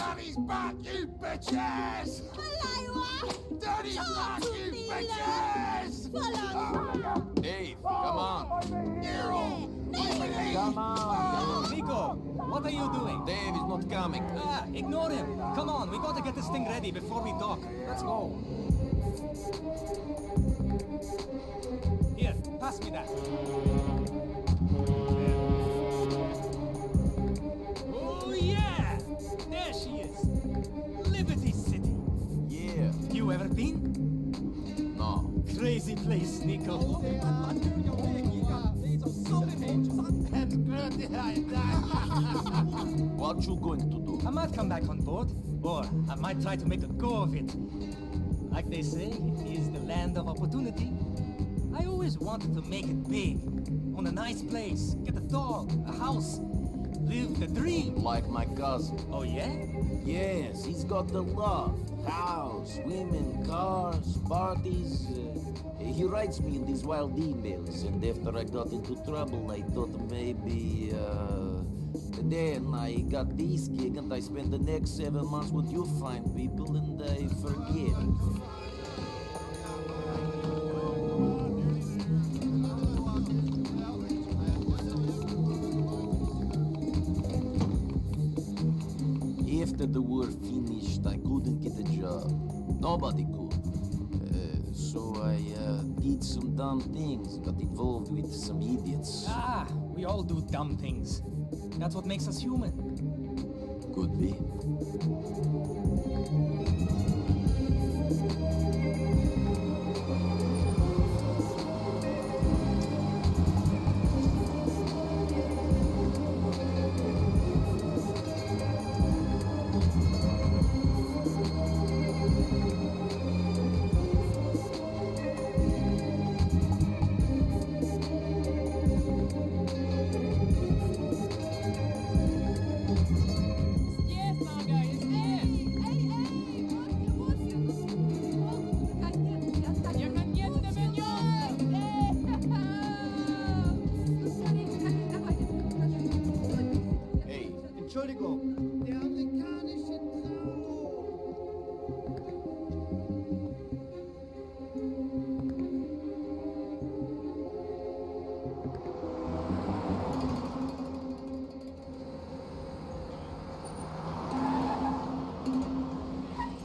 Daddy's back, you bitches! Daddy's back, you bitches! Dave, come on. Come on. Nico, what are you doing? Dave is not coming. Ah, ignore him. Come on, we gotta get this thing ready before we dock. Let's go. Here, pass me that. Oh yeah! There she is. Liberty City. Yeah. You ever been? No. Crazy place, Nico. What you going to do? I might come back on board, or I might try to make a go of it. Like they say, it is the land of opportunity. I always wanted to make it big. Own a nice place, get a dog, a house, live the dream. Like my cousin. Oh yeah? Yes, he's got the love. House, women, cars, parties. He writes me in these wild emails, and after I got into trouble, I thought maybe, then I got this gig, and I spent the next 7 months with you fine people, and I forget. After the war finished, I couldn't get a job. Nobody could. So I did some dumb things, got involved with some idiots. Ah, we all do dumb things. That's what makes us human. Could be. Hey, Entschuldigung. Der amerikanische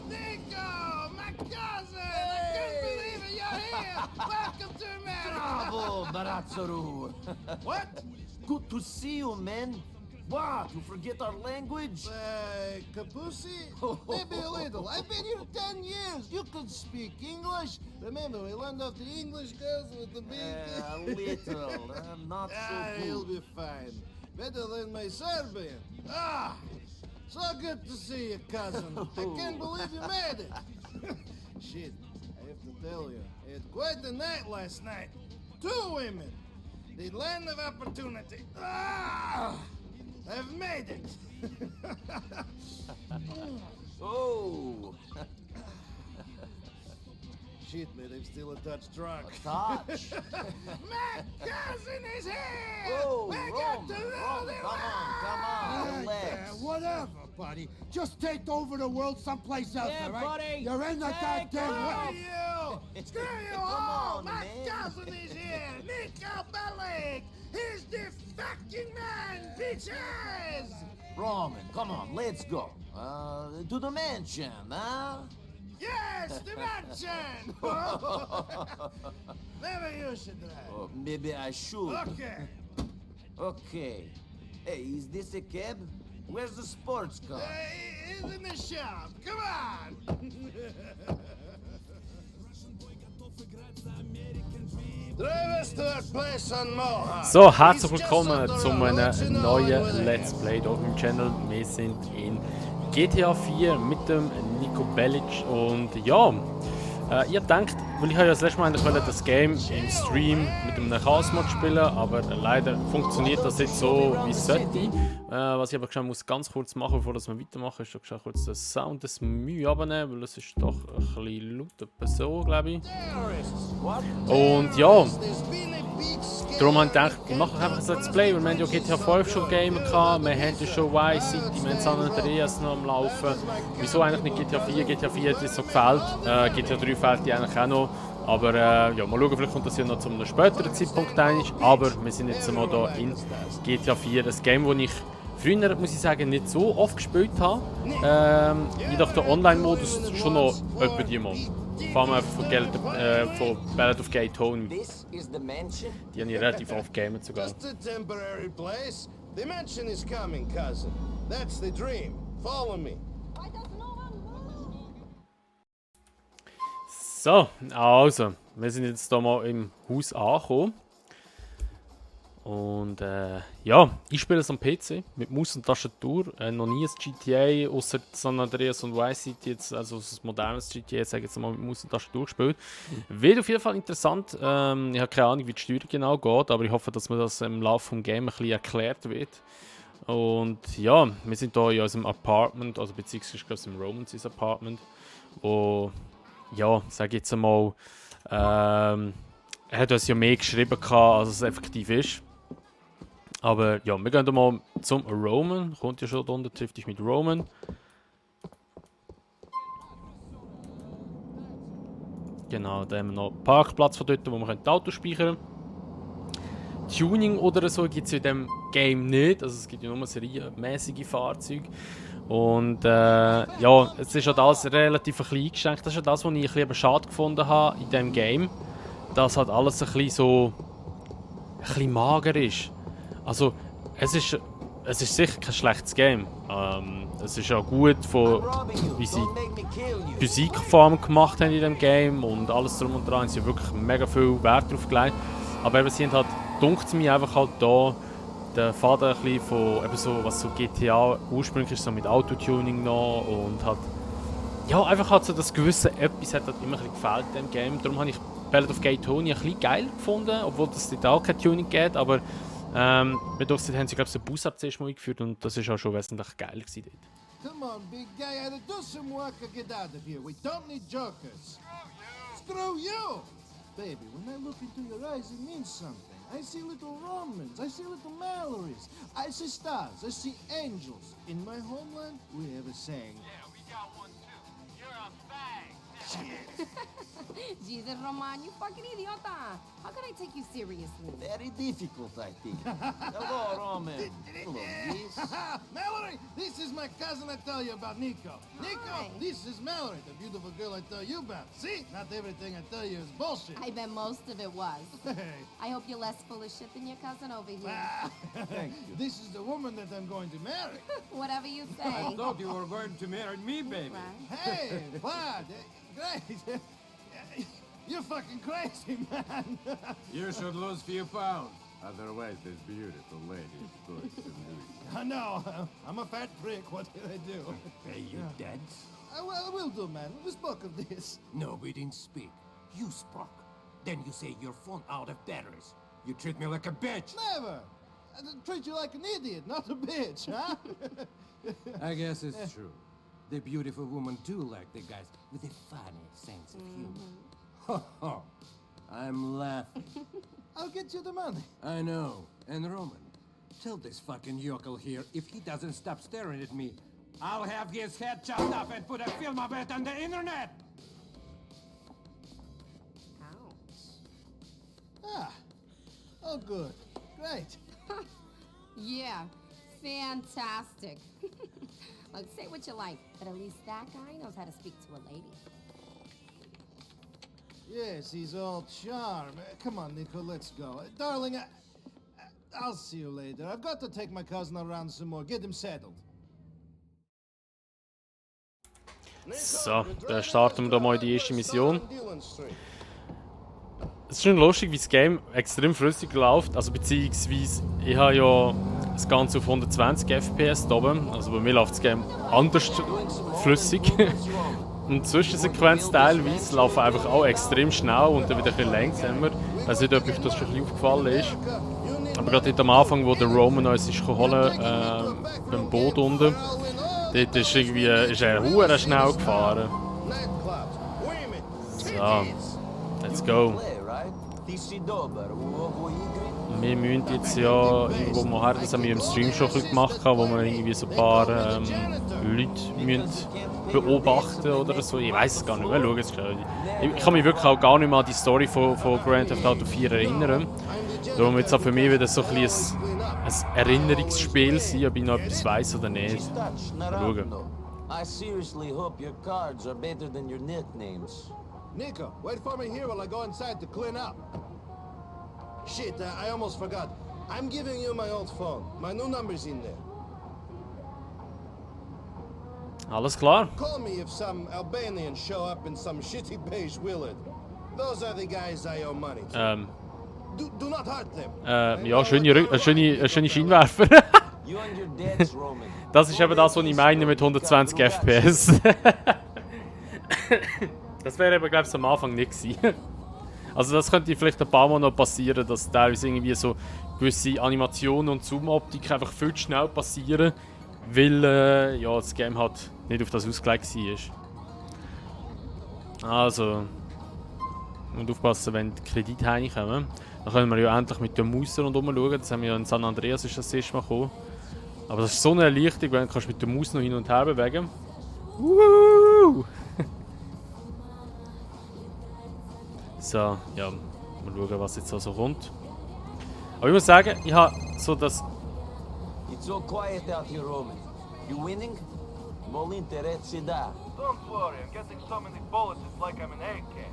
Nico, my cousin! I couldn't believe it, you're here! Welcome to America! bravo, Baratsaru. What? Good to see you, man. What, you forget our language? Kapusi? Maybe a little. I've been here 10 years. You can speak English. Remember, we learned off the English girls with the big... A little, not so He'll good. be fine. Better than my Serbian. Ah! So good to see you, cousin. I can't believe you made it. Shit, I have to tell you, I had quite the night last night. 2 women. The land of opportunity. Ah! I've made it. Oh, Shit, man, I'm still a touch drunk. touch. My cousin is here! Oh, we got Roman, to know Roman, the come on, relax. Whatever, buddy. Just take over the world someplace else, Yeah, all right? buddy. You're in the Take goddamn Screw way. you! Screw you Come all! on, My man. cousin is here! Nico Bellic! He's the fucking man, bitches! Roman, come on, let's go. To the mansion, huh? Yes, the mansion! Maybe you should drive. Oh, maybe I should. Okay. Okay. Hey, is this a cab? Where's the sports car? He's in the shop. Come on! Drive us to that place on Moha. So, herzlich willkommen zu einem neuen Let's Play hier auf dem Channel. Wir sind in GTA 4 mit dem Nico Bellic und ja, ihr denkt, weil ich habe ja das letzte Mal eigentlich das Game im Stream mit einem Chaos-Mod spielen, aber leider funktioniert das nicht so, wie es sollte. Was ich aber geschehen muss ganz kurz machen, bevor wir weitermachen, ist schon kurz den Sound des Mühe abnehmen, weil es ist doch ein bisschen laut, etwa so, glaube ich. Und ja, There's been a big darum habe ich gedacht, wir machen einfach ein Let's Play, weil wir haben ja GTA 5 schon Gamer gehabt, wir haben ja schon Vice City, wir haben San Andreas noch am Laufen. Wieso eigentlich nicht GTA 4? GTA 4 hat uns so gefällt, GTA 3 fehlt die eigentlich auch noch. Aber ja, mal schauen, vielleicht kommt das ja noch zu einem späteren Zeitpunkt eigentlich. Aber wir sind jetzt mal hier in GTA 4, das Game, das ich früher, muss ich sagen, nicht so oft gespielt habe. Jedoch der Online-Modus schon noch etwa die Mal. Vor allem einfach von Ballad of Gay Tony. This is the mansion? Die habe ich relativ oft gegamet sogar. Just a temporary place. The mansion is coming, cousin. That's the dream. Follow me. So, also, wir sind jetzt hier mal im Haus angekommen. Und ja, ich spiele es am PC mit Maus und Tastatur. Noch nie ein GTA, außer San Andreas und Vice City, jetzt, also ein modernes GTA, sage ich jetzt mal, mit Maus und Tastatur gespielt. Wird auf jeden Fall interessant. Ich habe keine Ahnung, wie die Steuerung genau geht, aber ich hoffe, dass mir das im Laufe des Games ein bisschen erklärt wird. Und ja, wir sind hier in unserem Apartment, also beziehungsweise ich glaube, es ist im Romans Apartment, wo, ja, sage ich jetzt einmal, er hat uns ja mehr geschrieben, als es effektiv ist. Aber ja, wir gehen mal zum Roman. Kommt ja schon da unten, trifft dich mit Roman. Genau, da haben wir noch einen Parkplatz von dort, wo wir das Auto speichern können. Tuning oder so gibt es in diesem Game nicht. Also es gibt ja nur serienmäßige Fahrzeuge. Und ja, es ist halt alles relativ klein geschenkt. Das ist ja das, was ich ein bisschen schade gefunden habe in diesem Game. Dass halt alles ein bisschen so ein bisschen mager ist. Also, es ist sicher kein schlechtes Game. Es ist auch gut, wie sie die Physik vor allem gemacht haben in diesem Game und alles drum und dran. Sie haben wirklich mega viel Wert drauf gelegt. Aber eben, sie haben halt, dunkt es mir einfach halt da, der Faden ein bisschen von, eben so, was so GTA ursprünglich ist, so mit Autotuning noch und hat, ja, einfach hat so das gewisse etwas hat halt immer ein bisschen gefällt in dem Game. Darum habe ich Ballad of Gay Tony ein bisschen geil gefunden, obwohl es dort auch kein Tuning geht, aber mit uns haben sie, glaube ich, so Bus-Up zuerst mal eingeführt und das ist auch schon wesentlich geil gewesen dort. Come on, big guy, either do some work or get out of here. We don't need jokers. Screw you! Baby, when I look into your eyes, it means something. I see little Romans, I see little Mallorys, I see stars, I see angels. In my homeland, we have a saying. Yeah, we got one too. You're a fag. Jesus, Roman, you fucking idiota. How could I take you seriously? Very difficult, I think. Hello, Roman. Hello, miss. Mallory, this is my cousin I tell you about, Nico. Nico, Hi. this is Mallory, the beautiful girl I tell you about. See, not everything I tell you is bullshit. I bet most of it was. Hey. I hope you're less full of shit than your cousin over here. Thank you. This is the woman that I'm going to marry. Whatever you say. Thought you were going to marry me, baby. Right. Hey, Vlad, great. You're fucking crazy, man. You should lose few pounds. Otherwise, this beautiful lady is going to lose. I know. I'm a fat prick. What did I do? Hey, you dead? I will do, man. We spoke of this. No, we didn't speak. You spoke. Then you say your phone out of batteries. You treat me like a bitch. Never. I treat you like an idiot, not a bitch, huh? I guess it's true. The beautiful woman do like the guys with a funny sense of humor. Ho ho. I'm laughing. I'll get you the money. I know. And Roman, tell this fucking yokel here if he doesn't stop staring at me, I'll have his head chopped off and put a film of it on the internet! Ah. Oh, good. Great. Yeah, fantastic. Look, say what you like, but at least that guy knows how to speak to a lady. Yes, he's all charm. Come on, Nico, let's go. Darling, I'll see you later. I've got to take my cousin around some more. Get him settled. So, dann starten wir da mal die erste Mission. Es ist schon lustig, wie das Game extrem flüssig läuft. Also beziehungsweise, ich habe ja das Ganze auf 120 FPS da oben. Also bei mir läuft das Game anders flüssig. Und Zwischensequenz teilweise laufen einfach auch extrem schnell und dann wieder ein bisschen langsamer. Ich weiß nicht, ob euch das schon ein bisschen aufgefallen ist. Aber gerade am Anfang, wo der Roman uns ist holen, beim Boot unten, dort ist er hure schnell gefahren. So, let's go. Wir müssen jetzt ja irgendwo mal her, das haben wir im Stream schon ein bisschen gemacht, wo wir irgendwie so ein paar Leute müssen beobachten oder so. Ich weiß es gar nicht mehr. Schau jetzt schnell. Ich kann mich wirklich auch gar nicht mehr an die Story von Grand Theft Auto 4 erinnern. Darum wird es auch für mich wieder so ein Erinnerungsspiel sein, ob ich noch etwas weiss oder nicht. Mal schauen. I seriously hope your cards are better than your nicknames. Nico, wait for me here while I go inside to clean up. Shit, I almost forgot. I'm giving you my old phone. My new number's in there. Alles klar. Call me if some Albanians show up in some shitty beige Willard. Those are the guys I owe money to. Do not hurt them. Ja, schöne Scheinwerfer. You and your debts, Roman. Das ist eben das, was ich meine mit 120 FPS. Das wäre eben, glaube ich, am Anfang nicht gewesen. Also das könnte vielleicht ein paar Mal noch passieren, dass teilweise irgendwie so gewisse Animationen und Zoom-Optik einfach viel zu schnell passieren, weil ja, das Game halt nicht auf das ausgelegt war. Also, und aufpassen, wenn die Kredite reinkommen. Dann können wir ja endlich mit den Maus rundherum schauen. Das haben wir ja in San Andreas ist das erste Mal gekommen. Aber das ist so eine Erleichterung, wenn du mit der Maus noch hin und her bewegen kannst. So, ja, mal schauen, was jetzt so kommt. Aber ich muss sagen, ich habe so das... It's so quiet out here, Roman. You winning? Mol interesse da. Don't worry, I'm getting so many bullets, it's like I'm an egg can.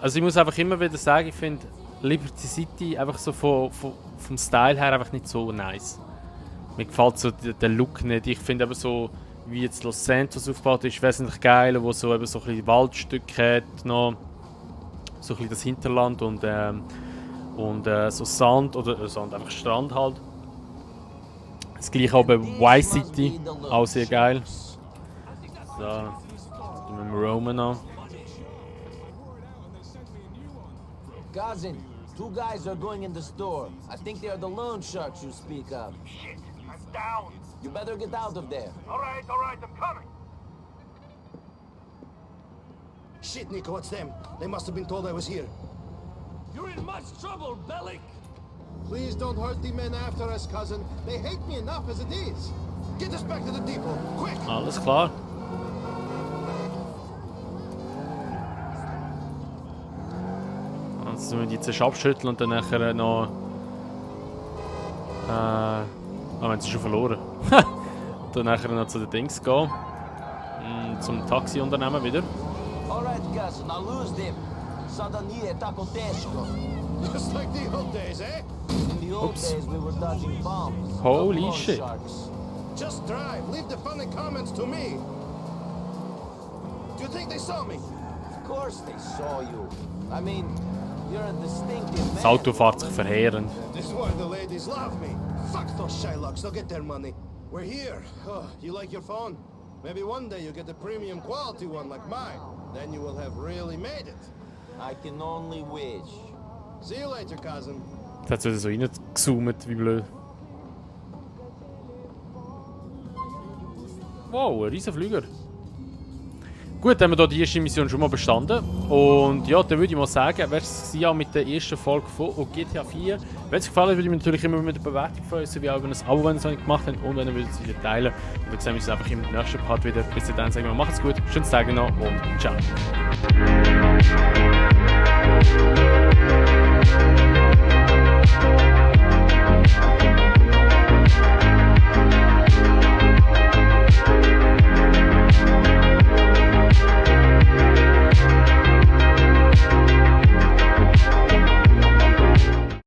Also ich muss einfach immer wieder sagen, ich finde Liberty City einfach so vom Style her einfach nicht so nice. Mir gefällt so der Look nicht. Ich finde aber so, wie jetzt Los Santos aufgebaut ist, wesentlich geiler, wo so eben so ein bisschen Waldstücke hat, noch so ein bisschen das Hinterland und so Sand oder Sand, einfach Strand halt. Das gleiche auch bei Vice City, auch sehr geil. So, mit dem Roman an. Cousin, two guys are going in the store. I think they are the loan sharks you speak of. Shit, I'm down. You better get out of there. Alright, I'm coming. Shit, Nico, what's them? They must have been told I was here. You're in much trouble, Bellic. Please don't hurt the men after us, cousin. They hate me enough as it is. Get us back to the depot, quick! Alles klar. Jetzt müssen wir die zuerst abschütteln und dann nachher noch... wir haben sie schon verloren. Dann nachher noch zu den Dings gehen. Zum Taxiunternehmen wieder. Alright, cousin, I'll lose them. Sadanie Takotesco. Just like the old days, eh? In the old Oops. days, we were dodging bombs. Holy Loan shit. sharks. Just drive. Leave the funny comments to me. Do you think they saw me? Of course they saw you. I mean, you're a distinctive man. Das Auto fährt sich verheerend. This is why the ladies love me. Fuck those Shylocks. They'll get their money. We're here. Oh, you like your phone? Maybe one day you get a premium quality one like mine. Then you will have really made it. I can only wish. See you later, cousin. Jetzt hat es so reingezoomt, wie blöd. Wow, ein riesen Flüger. Gut, dann haben wir hier die erste Mission schon mal bestanden. Und ja, dann würde ich mal sagen, wäre es ja mit der ersten Folge von GTA 4. Wenn es gefallen hat, würde ich mich natürlich immer mit der Bewertung freuen, sowie auch über ein Abo, wenn ihr es noch nicht gemacht habt. Und wenn ihr es wieder teilen. Und dann sehen wir uns einfach im nächsten Part wieder. Bis dann sagen wir, macht's gut, schönen Tag noch und ciao.